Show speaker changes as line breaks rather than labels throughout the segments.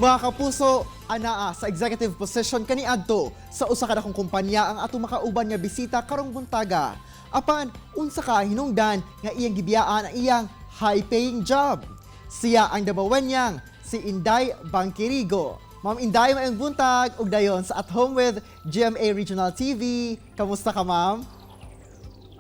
Mga kapuso, anaa sa executive position kaniadto sa usa ka dakong kumpanya ang atong makauban nga bisita karong buntaga. Apan unsa ka hinungdan nga iyang gibiyaan ang iyang high-paying job? Siya ang Dabawenyang si Inday Bangkirigo. Ma'am Inday, maayong buntag ug dayon sa At Home with GMA Regional TV. Kamusta ka, ma'am?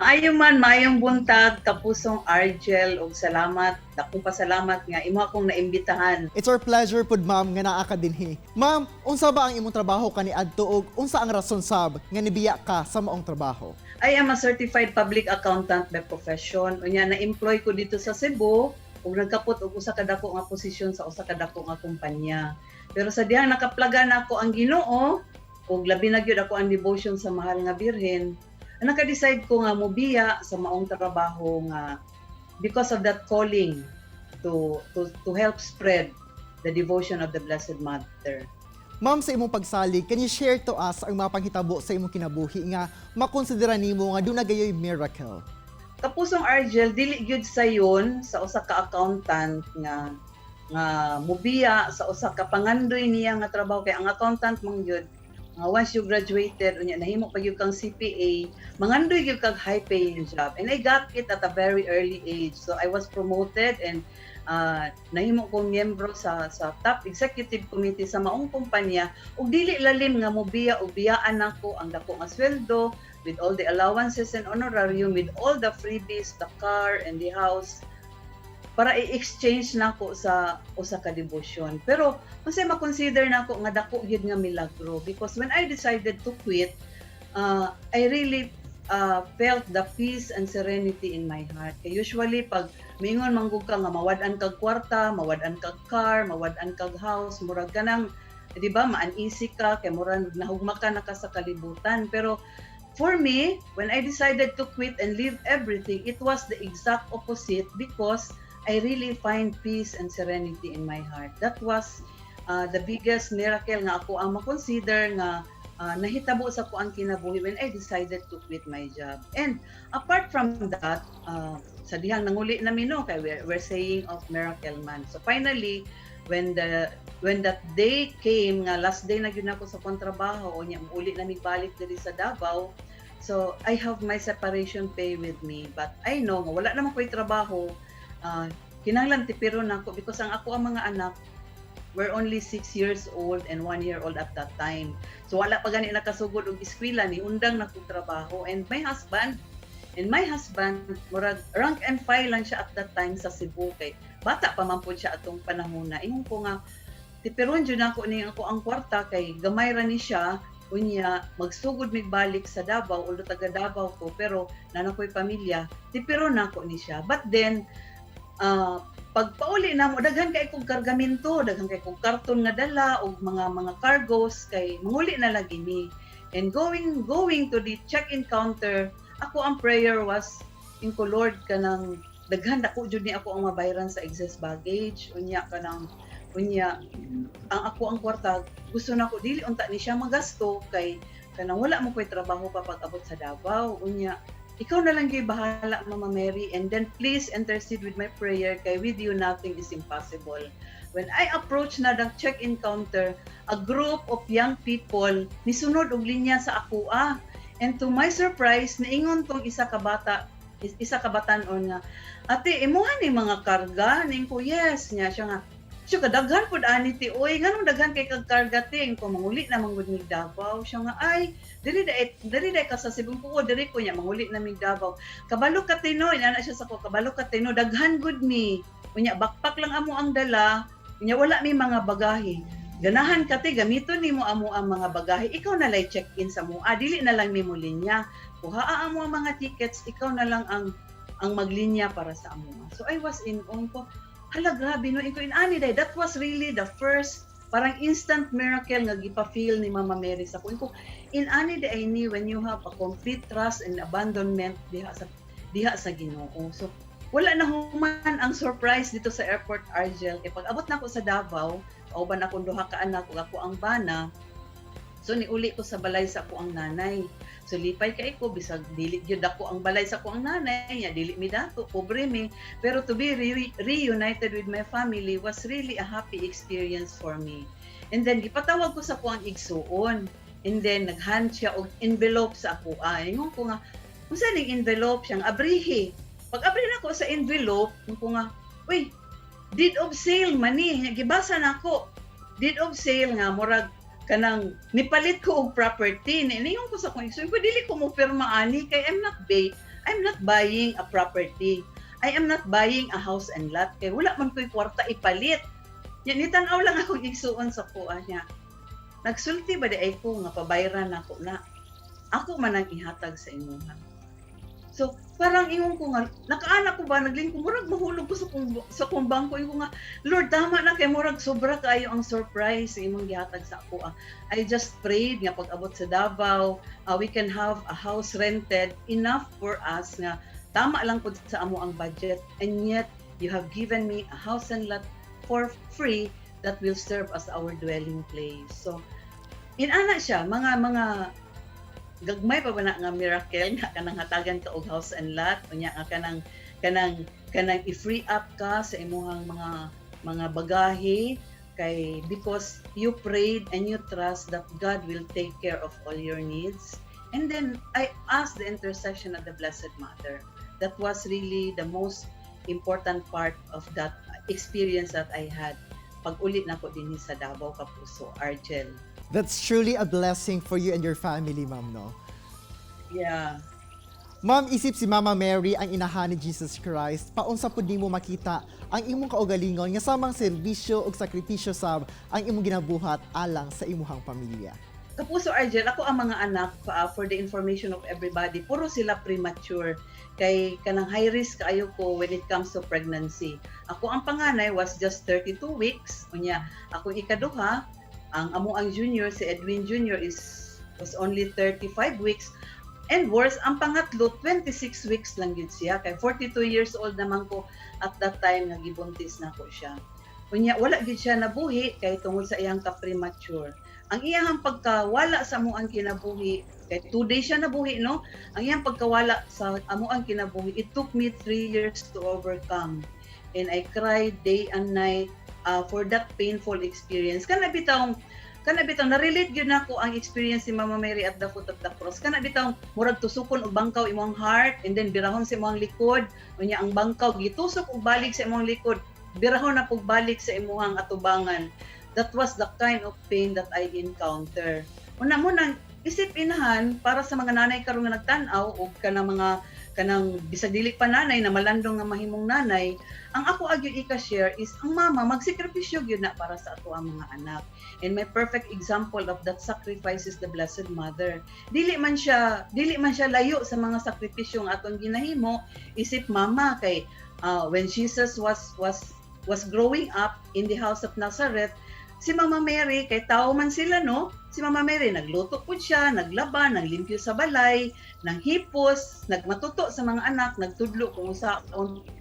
Maayo man, maayong buntag, kapusong Argel, ug salamat, dakong pasalamat nga imo akong naimbitahan.
It's our pleasure pud, ma'am, nga naa ka dinhi. Ma'am, unsa ba ang imong trabaho kaniadto ug unsa ang rason sab nga nibiya ka sa maong trabaho?
I am a certified public accountant by profession. Unya na-employ ko dito sa Cebu ug nagkapot og usa ka dako nga posisyon sa usa ka dako nga kumpanya. Pero sa dihang nakaplaga nako ang Ginoo ug labi na gyud ako ang devotion sa mahal nga Birhen, naka-decide ko nga mobiya sa maong trabaho nga because of that calling to help spread the devotion of the Blessed Mother.
Ma'am, sa imong pagsalig, can you share to us ang mga panghitabo sa imong kinabuhi nga makonsidera nimo nga duna gayoy miracle?
Kapusong Argel, dili gyud sayon sa usa ka accountant nga mubiya sa usa ka pangandoy niya nga trabaho, kay ang accountant man gyud nga once you graduated, unya nahimo pa gyud kang CPA, mangandoy gyud kag high paying job, and I got it at a very early age. So I was promoted and nahimo kong miyembro sa top executive committee sa maong kumpanya, ug dili lalim nga mobiya ug biyaan nako ang dako nga sweldo with all the allowances and honorarium, with all the freebies, the car and the house, para i-exchange nako sa usa ka devotion. Pero unsay ma-consider nako nga dako gyud nga milagro, because when I decided to quit, I really felt the peace and serenity in my heart. Kay usually pag mingon man gud ka nga mawad-an kag kwarta, mawad-an kag car, mawad-an kag house, murag kanang, di ba, ma-uneasy ka kay murag nahugma ka na ka sa kalibutan. Pero for me, when I decided to quit and leave everything, it was the exact opposite because I really find peace and serenity in my heart. That was the biggest miracle nga ako ang makonsider nga nahitabo sa ako ang kinabuhi when I decided to quit my job. And apart from that, sa dihang nanguli na mi, no, kay we're saying of miracle man. So finally, when that day came nga last day na gyud ako sa akong trabaho, unya muuli na mi balik diri sa Davao. So I have my separation pay with me, but I know nga wala naman ko'y trabaho, kinahanglan tipiron nako because ang ako ang mga anak were only 6 years old and 1 year old at that time. So wala pa gani nakasugod og eskwela, ni undang na kog trabaho, and my husband murag rank and file lang siya at that time sa Cebu kay bata pa man pud siya atong panahon na. Ingon ko nga tipiron jud nako ni ako ang kwarta kay gamay ra ni siya, unya magsugod mig balik sa Davao, although taga Davao ko pero naa na ko'y pamilya, tipiron nako ni siya. But then pagpauli namo, daghan kay kog kargaminto, daghan kay kog karton nga dala og mga cargos kay manguli na lagi mi. And going to the check-in counter, ako ang prayer was ingon ko, "Lord, kanang daghan, dako jud ni ako ang mabayaran sa excess baggage, unya kanang unya ang ako ang kwarta gusto nako dili unta ni siya magasto kay kanang wala mo ko'y trabaho pa pag-abot sa Davao. Unya ikaw na lang gyud bahala, Mama Mary, and then please intercede with my prayer kay with you nothing is impossible." When I approach na the check-in counter, a group of young people nisunod og linya sa ako ah. And to my surprise, niingon tong isa ka bata, isa ka batan-on nga, "Ate, imuha ni mga karga?" Ning ko, "Yes." Niya siya nga, "Siya kadaghan pud ani ti oy, nganong daghan kay kag karga ti?" Ko, "Manguli na man gud mig Davao." Siya nga, "Ay, diri dai ka sa Cebu?" Ko, "Diri ko niya manguli na mig Davao. Kabalo ka ti no," inana siya sa ko, "kabalo ka ti no, daghan gud mi. Unya backpack lang amo ang dala, unya wala mi mga bagahe. Ganahan ka ti, gamiton nimo amo ang mga bagahe. Ikaw na lay check-in sa mua, dili na lang nimo linya. Kuhaa amo ang mga tickets, ikaw na lang ang maglinya para sa amo." So I was in awe ko. Hala, grabe no, iko inani day. That was really the first parang instant miracle nga gipa-feel ni Mama Mary sa ko. Ko inani day ni when you have a complete trust and abandonment diha sa Ginoo. So wala na human ang surprise dito sa airport, Argel, kay pag abot na ako sa Davao, kauban akong duha ka anak ug ako ang bana. So niuli ko sa balay sa ako ang nanay. So lipay kay ko bisag dili gyud ako ang balay sa akong nanay niya, dili mi dato, pobre mi. Pero to be reunited with my family was really a happy experience for me. And then gipatawag ko sa akong igsuon. And then naghand siya og envelope sa ako. Ah, ingon ko nga, "Unsa ning envelope?" Siyang abrihi. Pag abri nako sa envelope, ingon ko nga, "Uy, deed of sale man ni." Gibasa nako. Deed of sale nga murag kanang nipalit ko og property. Ningon ko sa akong igsuon ko, "Dili ko mo pirma ani kay I'm not buying a property. I am not buying a house and lot kay wala man ko'y kwarta ipalit." Nya nitan-aw lang akong igsuon sa kuha niya. "Nagsulti ba diay ko nga pabayran nako na? Ako man ang ihatag sa imuha." So, parang ingon ko nga, nakaana ko ba, naglingkod, murag mahulog ko sa kong bangko. Ingon ko nga, "Lord, tama na kay murag sobra kaayo ang surprise sa imong gihatag sa ako. Ah." I just prayed nga pag abot sa Davao, we can have a house rented enough for us nga tama lang pud sa amo ang budget. And yet, you have given me a house and lot for free that will serve as our dwelling place. So, inana siya, mga gagmay pa ba na nga miracle nga kanang hatagan ka og house and lot, unya nga kanang i-free up ka sa imuhang mga bagahe kay because you prayed and you trust that God will take care of all your needs. And then I asked the intercession of the Blessed Mother. That was really the most important part of that experience that I had pag uli nako dinhi sa Davao, Kapuso Argel.
That's truly a blessing for you and your family, ma'am, no?
Yeah.
Ma'am, isip si Mama Mary ang inahan ni Jesus Christ, paunsa pud nimo makita ang imong kaugalingon nga samang serbisyo ug sakripisyo sab ang imong ginabuhat alang sa imuhang pamilya?
Kapuso Argel, ako ang mga anak, for the information of everybody, puro sila premature. Kay kanang high risk kaayo ko when it comes to pregnancy. Ako ang panganay was just 32 weeks. Unya, ako ikaduha, ang amo ang junior, si Edwin Jr. is was only 35 weeks. And worse, ang pangatlo, 26 weeks lang yun siya. Kay 42 years old naman ko at that time nga gibuntis na ko siya. Unya, wala gyud siya nabuhi kay tungod sa iyang ka-premature. Ang iyang pagkawala sa amuang kinabuhi, kay 2 days siya nabuhi, no? Ang iyang pagkawala sa amuang kinabuhi, it took me 3 years to overcome. And I cried day and night for that painful experience. Kana bitawng na-relate gyud nako ang experience ni Mama Mary at the foot of the cross. Kana bitawng murag tusukon og bangkaw imong heart and then birahon sa imong likod, unya ang bangkaw gitusok og balik sa imong likod, birahon na pug balik sa imong atubangan. That was the kind of pain that I encounter. Una mo nang isip inahan para sa mga nanay karon nga nagtan-aw og kanang mga kanang bisag dili pa nanay na malandong nga mahimong nanay, ang ako gyud ika-share is ang mama magsakripisyo gyud na para sa ato ang mga anak. And my perfect example of that sacrifice is the Blessed Mother. Dili man siya layo sa mga sakripisyo nga atong ginahimo isip mama kay when Jesus was growing up in the house of Nazareth, si Mama Mary, kay tao man sila, no? Si Mama Mary, nagluto po siya, naglaba, naglimpyo sa balay, nanghipos, nagmatuto sa mga anak, nagtudlo kung saan,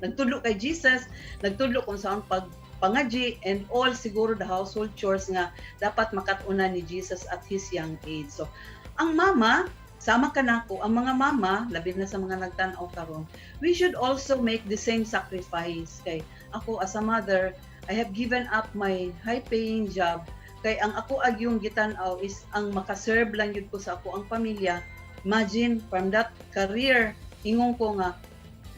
nagtudlo kay Jesus, nagtudlo kung saan pag pangaji and all siguro the household chores nga dapat makatunan ni Jesus at his young age. So, ang mama, sama ka nako, ang mga mama, labi na sa mga nagtan-aw karon, we should also make the same sacrifice. Kay ako as a mother, I have given up my high-paying job kay ang ako agyong gitan-aw is ang makaserve lang yun ko sa ako ang pamilya. Imagine, from that career, ingon ko nga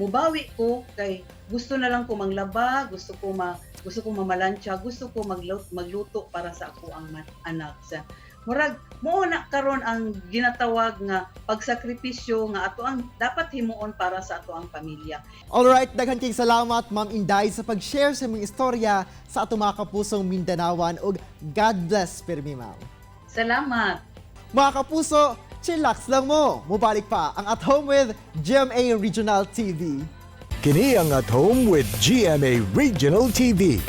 mubawi ko kay gusto na lang ko manglaba, gusto ko mamalansya, gusto ko magluto para sa ako ang anak. Sa murag mo na karon ang ginatawag nga pagsakripisyo nga ato ang dapat himuon para sa ato ang pamilya.
Alright, daghan kay salamat, Ma'am Inday, sa pag-share sa imong istorya sa ato mga kapusong Mindanawan ug God bless pirmi, ma'am.
Salamat.
Mga kapuso, chillax lang mo. Mubalik pa ang At Home with GMA Regional TV.
Kini ang At Home with GMA Regional TV.